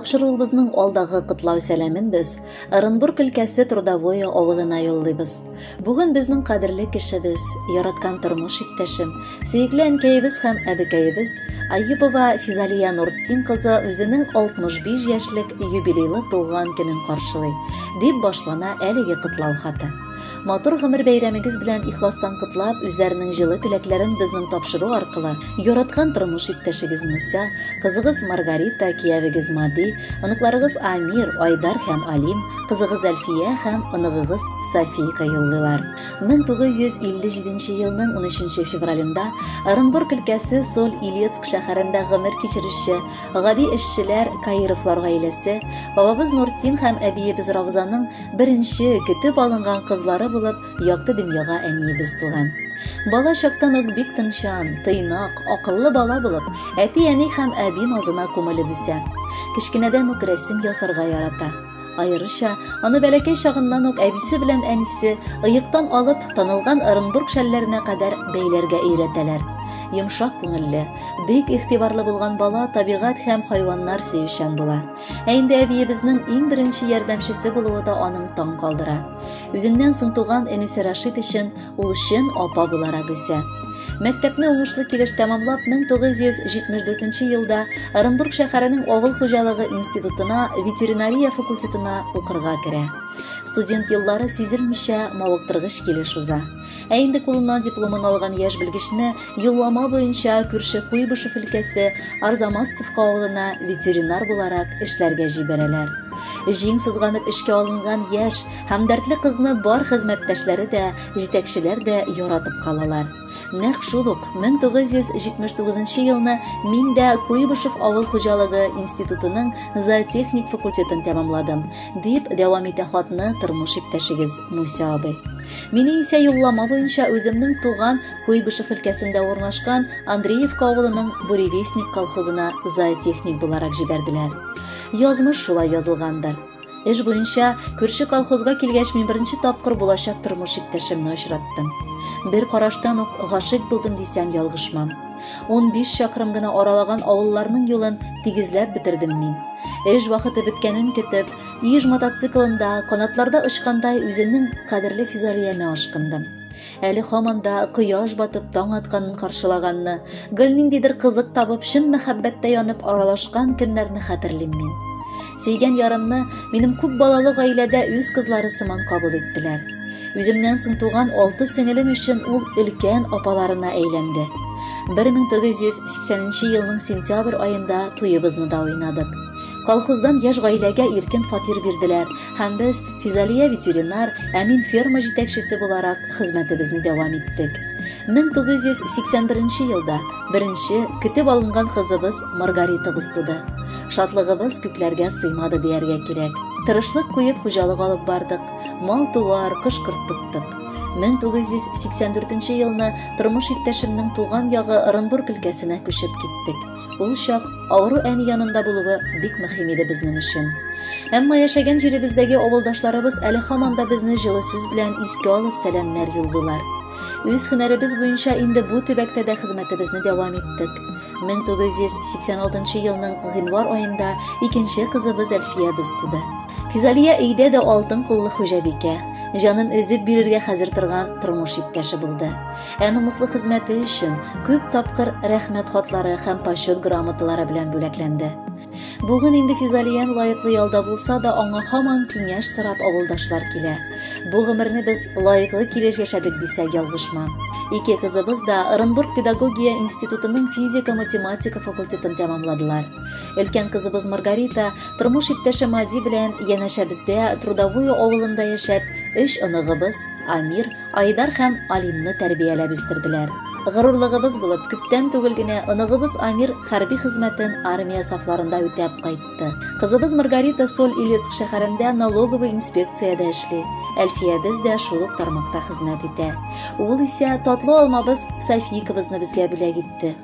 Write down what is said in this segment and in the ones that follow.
Тапшыруыбызның алдагы котлау сәламен без Ырынбург өлкәсе Трудовое авылына юллыйбыз. Бүген безнең кадерле кешебез, яраткан тормыш иптәшем, сөекле әнкәебез һәм әбекәебез Аюпова Физалия Нуртдин кызы үзенең 65 яшьлек юбилейлы туган көнен каршылый, дип башлана әлеге котлау хаты. Матур гомер бәйрәмегез белән ихластан котлап, үзләренең җылы теләкләрен безнең тапшыру аркылы яраткан тормыш иптәшегез Муса, кызыгыз Маргарита, киявегез Мади, оныкларыгыз Амир, Айдар һәм Алим, кызыгыз Әлфия һәм оныгыгыз Софийка юллыйлар. 1957 елның 13 февралендә Оренбург өлкәсе Соль-Илецк шәһәрендә гомер кичерүче гади эшчеләр Каировлар гаиләсе, бабабыз Нуртдин һәм әбиебез Раузаның Беренче, көтеп алынган кызлары булып, якты дөньяга әниебез туган. Бала чактан ук бик тынчан, тыйнак, акыллы бала булып, әти-әни һәм әби назына күмелеп үсә. Кечкенәдән үк рәсем ясарга ярата. Аеруча, аны бәләкәй чагыннан ук әбисе белән әнисе ыектан алып, танылган Оренбург шәлләренә кадәр бәйләргә өйрәтәләр. Йомшак күңелле, бик игътибарлы булган бала табигать һәм хайваннар сөючән була. Ә инде әбиебезнең иң беренче ярдәмчесе булуы да аның таң калдыра. Үзеннән соң туган энесе Рашид өчен ул чын апа буларак үсә. Мәктәпне уңышлы килеш тәмамлап, 1974 елда Оренбург шәһәренең авыл хуҗалыгы институтына ветеринария факультетына укырга керә. Студент еллары сизелмичә мавыктыргыч килеш уза. Ә инде кулына дипломын алган яшь белгечне юллама буенча күрше Куйбышев өлкәсе Арзамасцевка авылына ветеринар буларак эшләргә җибәрәләр. Җиң сызганып эшкә алынган яшь һәм дәртле кызны бар хезмәттәшләре дә, җитәкчеләр дә яратып калалар. Нәкъ шул ук 1979 елны мин дә Куйбышев авыл хуҗалыгы институтының зоотехник факультетын тәмамладым, дип дәвам итә хатны тормыш иптәшегез Муся абый. Мине исә юллама буенча үземнең туган Куйбышев өлкәсендә урнашкан Андреевка авылының Буревестник колхозына зоотехник буларак җибәрделәр. Язмыш шулай язылгандыр. Эш буенча күрше колхозга килгәч, мин беренче тапкыр булачак тормыш иптәшемне очраттым. Бер караштан ук гашыйк булдым дисәм, ялгышмам. 15 чакрым гына аралаган авылларның юлын тигезләп бетердем мин. Эш вакыты беткәнен көтеп, Иж мотоциклында канатларда очкандай үземнең кадерле физалиямә ашкындым. Әле һаман да кояш батып таң атканын каршылаганны, гел ниндидер кызык табып, чын мәхәббәттә янып аралашкан көннәрне хәтерлим мин. Сөйгән ярымны минем күп балалы гаиләдә үз кызлары сыман кабул иттеләр. Үземнән соң туган алты сеңелем өчен ул өлкән апаларына әйләнде. 1980 елның сентябрь аенда туебызны да уйнадык. Колхоздан яшь гаиләгә иркен фатир бирделәр һәм без Физалия ветеринар, ә мин ферма җитәкчесе буларак хезмәтебезне дәвам иттек. 1981 елда беренче көтеп алынган кызыбыз Маргаритабыз туды. Шатлыгыбыз күкләргә сыймады дияргә кирәк. Тырышлык куеп хуҗалык алып бардык, мал-туар, кош-корт тоттык. 1984 елны тормыш иптәшемнең туган ягы Ырынбург өлкәсенә күчеп киттек. Ул чак авыру әни янында булуы бик мөһим иде безнең өчен. Әмма яшәгән җиребездәге авылдашларыбыз әле һаман да безне җылы сүз белән искә алып сәламнәр юллыйлар. Үз һөнәребез буенча инде бу төбәктә дә хезмәтебезне дәвам иттек. 1986 елның гыйнвар аенда икенче кызыбыз Әлфиябез туды. Физалия өйдә дә алтын куллы хуҗабикә, җанын өзеп бирергә хәзер торган тормыш иптәше булды. Ә намуслы хезмәте өчен күп тапкыр рәхмәт хатлары һәм почет грамоталары белән бүләкләнде. Бүген инде Физалиям лаеклы ялда булса да, аңа һаман киңәш сорап авылдашлар килә. Бу гомерне без лаеклы килеш яшәдек дисәк ялгышмам. Ике кызыбыз да Ырынбург педагогия институтының физика-математика факультетын тәмамладылар. Өлкән кызыбыз Маргарита тормыш иптәше Мади белән янәшәбездә Трудовое авылында яшәп, өч оныгыбыз Амир, Айдар һәм Алимны тәрбияләп үстерделәр. Горурлыгыбыз булып, күптән түгел генә оныгыбыз Амир хәрби хезмәтен армия сафларында үтәп кайтты. Кызыбыз Маргарита Соль-Илецк шәһәрендә налоговый инспекциядә эшли. Әлфиябез дә шул ук тармакта хезмәт итә. Ул исә татлы алмабыз Софийкабызны безгә бүләк итте.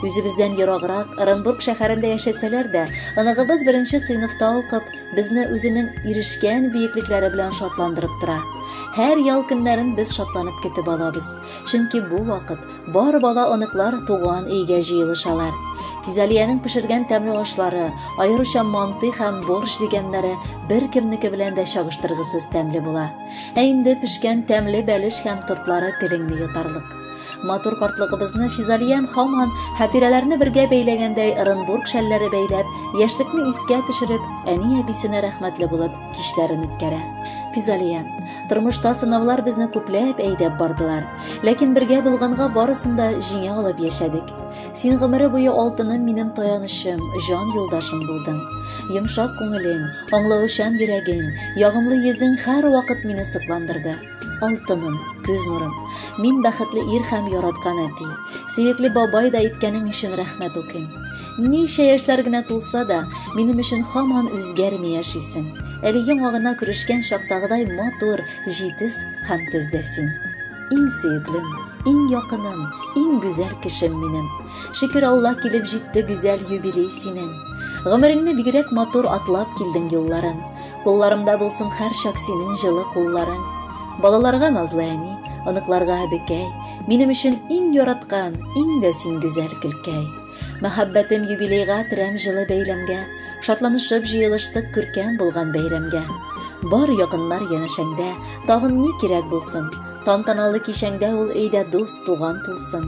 Үзебездән ераграк, Ырынбург шәһәрендә яшәсәләр дә, оныгыбыз беренче сыйныфта укып, безне үзенең ирешкән биеклекләре белән шатландырып тора. Һәр ял көннәрен без шатланып көтеп алабыз. Чөнки бу вакыт бар бала-оныклар туган өйгә җыелышалар. Физалиянең пешергән тәмле ашлары, аеруча мантый һәм борщ дигәннәре беркемнеке белән дә чагыштыргысыз тәмле була. Ә инде пешкән тәмле бәлеш һәм тортлары телеңне йотарлык. Матур картлыгыбызны Физалиям һаман хатирәләрне бергә бәйләгәндәй Ырынбург шәлләре бәйләп, яшьлекне искә төшереп, әни-әбисенә рәхмәтле булып кичләрен үткәрә. Физалия, тормышта сынаулар безне күпләп әйдәп бардылар. Ләкин бергә булганга барысын да җиңә алып яшәдек. Син гомере буе алтыным минем таянычым, җан юлдашым булдың. Йомшак күңелең, аңлаучан йөрәгең, ягымлы йөзең һәрвакыт мине сокландырды. Алтыным, күз нурым, мин бәхетле ир һәм яраткан әти. Сөекле бабай да иткәнең өчен рәхмәт укыйм. Ничә яшьләр генә тулса да, минем өчен һаман үзгәрми яшисең. Әле яңа гына күрешкән чактагыдай матур, җитез һәм төз дә син. Иң сөеклем, иң якыным, иң гүзәл кешем минем. Шөкер Алла килеп җитте гүзәл юбилей синең. Гомереңне бигрәк матур атлап килдең юлларын. Кулларымда булсын һәрчак синең җылы кулларың. Балаларга назлы әни, оныкларга әбекәй. Минем өчен иң яраткан, иң дә син гүзәл көлкәй. Мәхәббәтем юбилейга терәм җылы бәйләмгә. Шатланышып җыелыштык күркәм булган бәйрәмгә. Бар якыннар янәшәңдә, тагын ни кирәк булсын? Тантаналы кичәңдә ул өйдә дус, туган тулсын.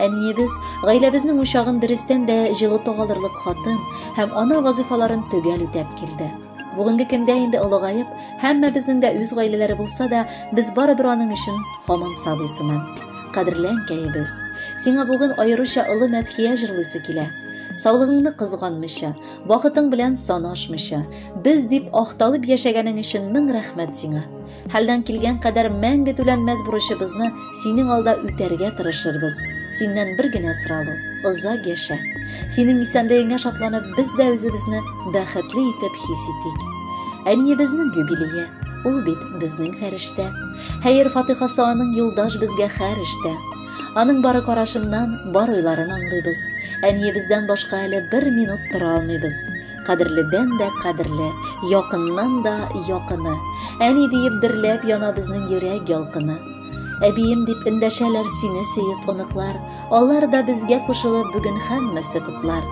Әниебез гаиләбезнең учагын дөрестән дә җылыта алырлык хатын һәм ана вазифаларын төгәл үтәп килде. Бүгенге көндә инде олыгаеп, һәммәбезнең дә үз гаиләләре булса да, без барыбер аның өчен һаман сабый сыман. Кадерле әнкәебез, сиңа бүген аеруча олы мәдхия җырлыйсы килә. Саулыгыңны кызганмыйча, вакытың белән санашмыйча, без дип ахталып яшәгәнең өчен мең рәхмәт сиңа. Хәлдән килгән кадәр мәңге түләнмәс бурычыбызны синең алда үтәргә тырышырбыз. Синнән бер генә соралу, озак яшә. Синең исәнлегеңә шатланып, без дә үзебезне бәхетле итеп хис итик. Әниебезнең юбилее, ул бит безнең фәрештә. Хәер фатихасы аның юлдаш безгә һәр эштә. Аның бары карашыннан бар уйларын аңлыйбыз. Әниебездән башка әле бер минут тора алмыйбыз. Кадерледән дә кадерле, якыннан да якыны. Әни диеп дөрләп яна безнең йөрәк ялкыны. Әбием дип эндәшәләр сине сөеп оныклар. Алар да безгә кушылып бүген һәммәсе котлар.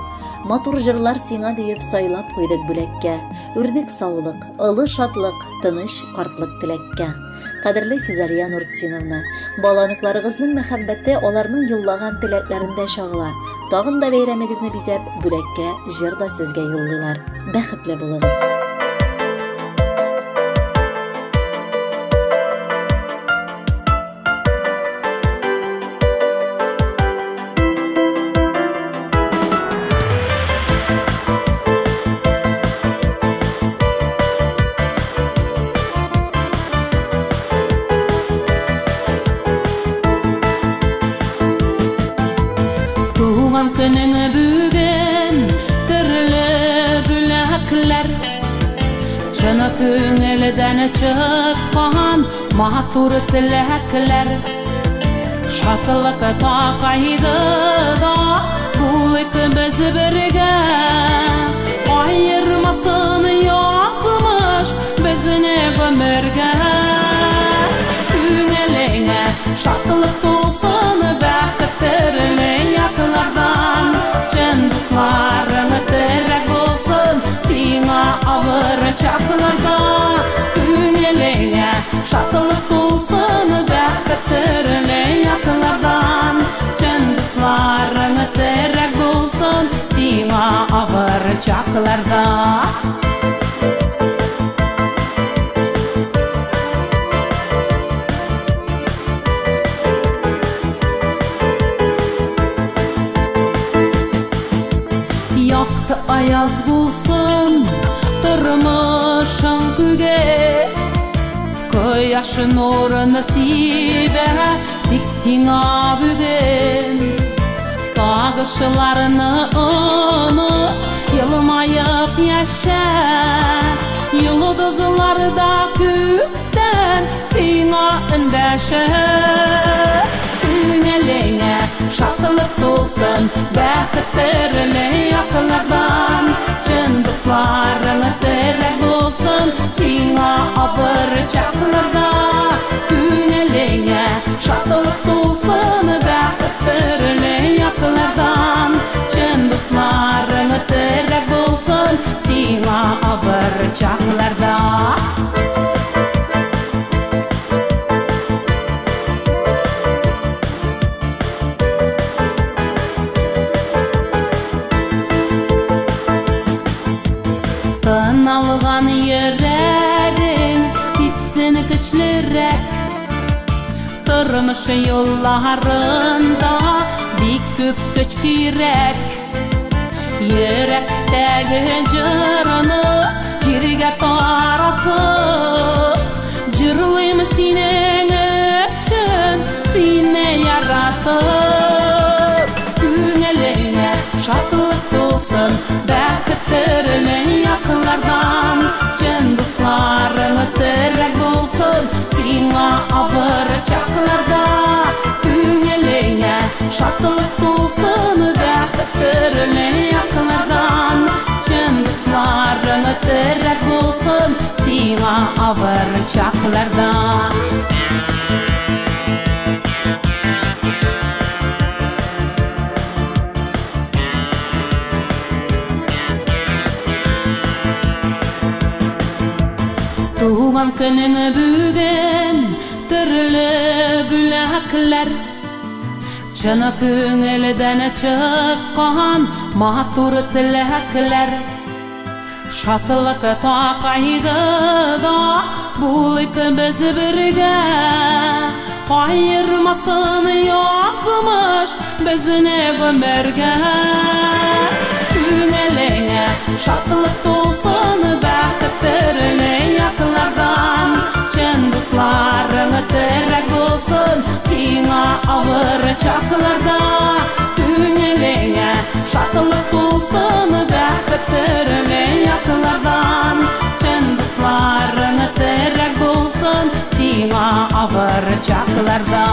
Матур җырлар сиңа диеп сайлап куйдык бүләккә. Үрдек саулык, олы шатлык, тыныч картлык теләккә. Кадерле Физалия Нуртдиновна, баланыкларыгызның мәхәббәте аларның юллаган теләкләрендә чагыла. Тагын да бәйрәмегезне бизәп, бүләккә җыр да сезгә юллыйлар. Бәхетле булыгыз. Туган көнең бүген төрле бүләкләр, чын күңелдән чыккан матур теләкләр. Шатлык та кайгыда булыйк без бергә, аермасын язмыш безне гомергә. Күңелеңә шатлык тулсын, бәхет төрле яклардан, чын дусларың терәк булсын сиңа авыр чакларда. Күңелеңә шатлык тулсын, бәхет төрле яклардан, чын дусларың терәк булсын сиңа авыр чакларда. Якты аяз булсын тормышың күге, кояш нурын сибә тик сиңа бүген. Сагышларны оныт, елмаеп яшә, йолдызлар да күктән сиңа эндәшә. Күңел Күңелеңә шатлык тулсын, бәхет төрле яклардан. Чын дусларың терәк булсын сиңа авыр чакларда. Күңелеңә шатлык тулсын, бәхет төрле яклардан. Чын дусларың терәк булсын сиңа авыр чакларда. Сыналган йөрәгең типсен көчлерәк. Тормыш юлларында бик күп көч кирәк. Йөрәктәге җырны җиргә таратып, җырлыйм синең өчен, сине яратып. Күңелеңә шатлык тулсын, бәхет төрле яклардан. Чын дусларың терәк булсын сиңа авыр чакларда. Күңелеңә шатлык тулсын, бәхет төрле яклардан. Чын дусларың терәк булсын сиңа авыр чакларда. Туган көнең бүген төрле бүләкләр, чын күңелдән чыккан матур теләкләр. Шатлык та кайгыда булыйк без бергә, аермасын язмыш безне гомергә. Күңелеңә шатлык тулсын, бәхет төрле яклардан. Чын дусларың терәк булсын сиңа авыр чакларда. Күңелеңә шатлык тулсын, бәхет төрле яклардан. Чын дусларың терәк булсын сиңа авыр чакларда.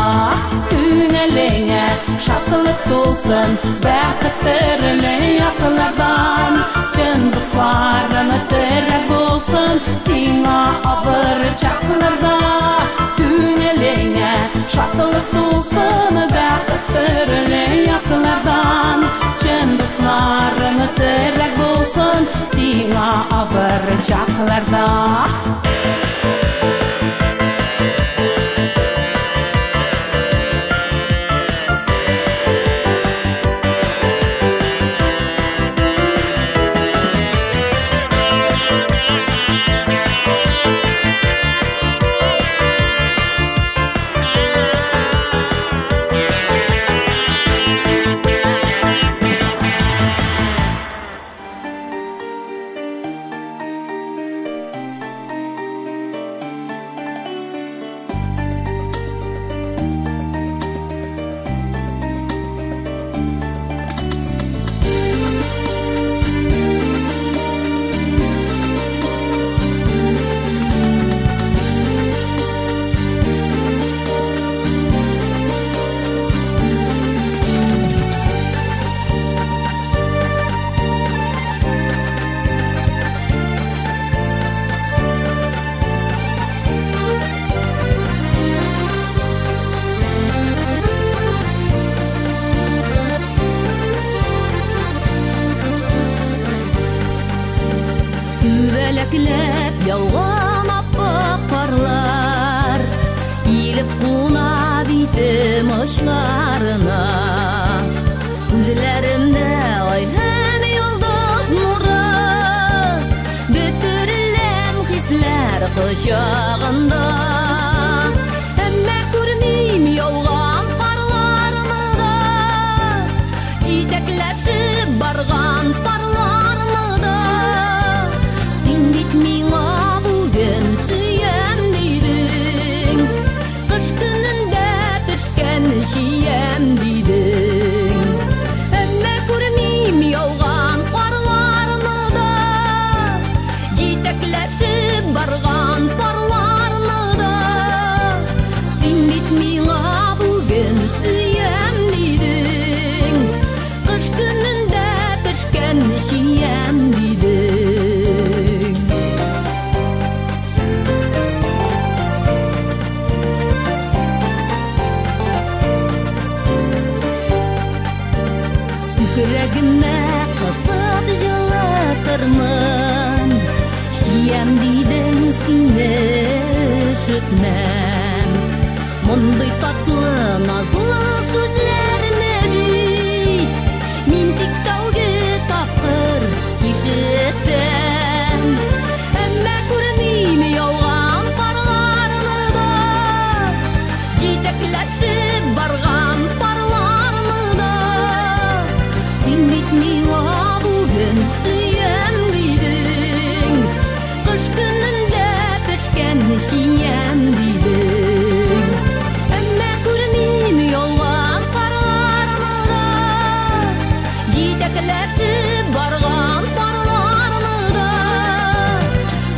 Күңелеңә шатлык тулсын, бәхет төрле яклардан. Чын дусларың терәк булсын сиңа авыр чакларда. Күңелеңә шатлык тулсын, бәхет төрле яклардан. Чын дусларың терәк булсын сиңа авыр чакларда. Күбәләкләп яуган аппак карлар килеп куна битем очларына. Күзләремдә ай һәм йолдыз нуры, бөтереләм хисләр кочагында. Әмма күрмим яуган карларны да, җитәкләшеп барган парларны да. Син бит миңа бүген сөям дидең, кыш көнендә пешкән чиям дидең. Әмма күрмим яуган карларны да, җитәкләшеп барган парларны да. ишетмәм. Мондый татлы, назлы сүзләрне бит мин тик тәүге тапкыр ишеттем. Әмма күрмим яуган карларны да, җитәкләшеп барган парларны да. Син бит миңа бүген сөям дидең, кыш көнендә пешкән чиям дидең. Әмма күрмим яуган карларны да, җитәкләшеп барган парларны да.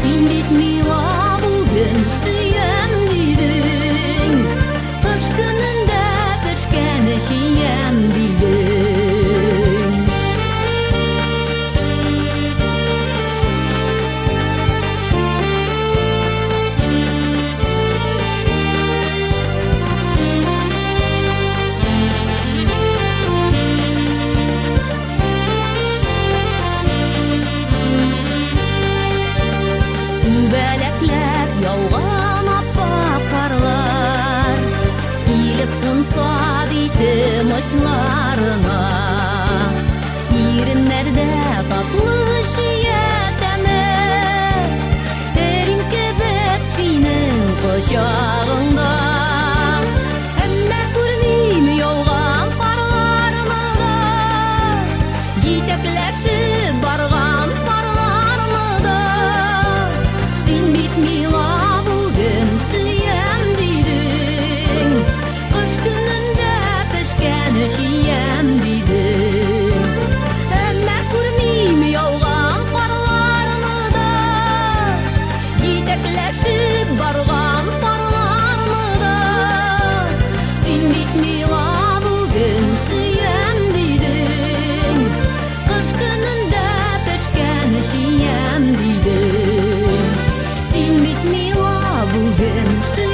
Син бит миңа бүген сөям дидең, кыш көнендә пешкән чиям дидең. Күбәләкләп яуган аппак карлар килеп кунса битем очларына, иреннәрдә татлы чия тәме, эрим кебек синең кочагыңда. Әмма күрмим яуган карларны да, җитәкләшеп барган парларны да. Син бит миңа бүген сөям дидең, кыш көнендә пешкән чиям дидең. Әмма күрмим яуган карларны да, җитәкләшеп барган парларны да. Син бит миңа бүген сөям дидең, кыш көнендә пешкән чиям дидең. Син бит миңа бүген сөям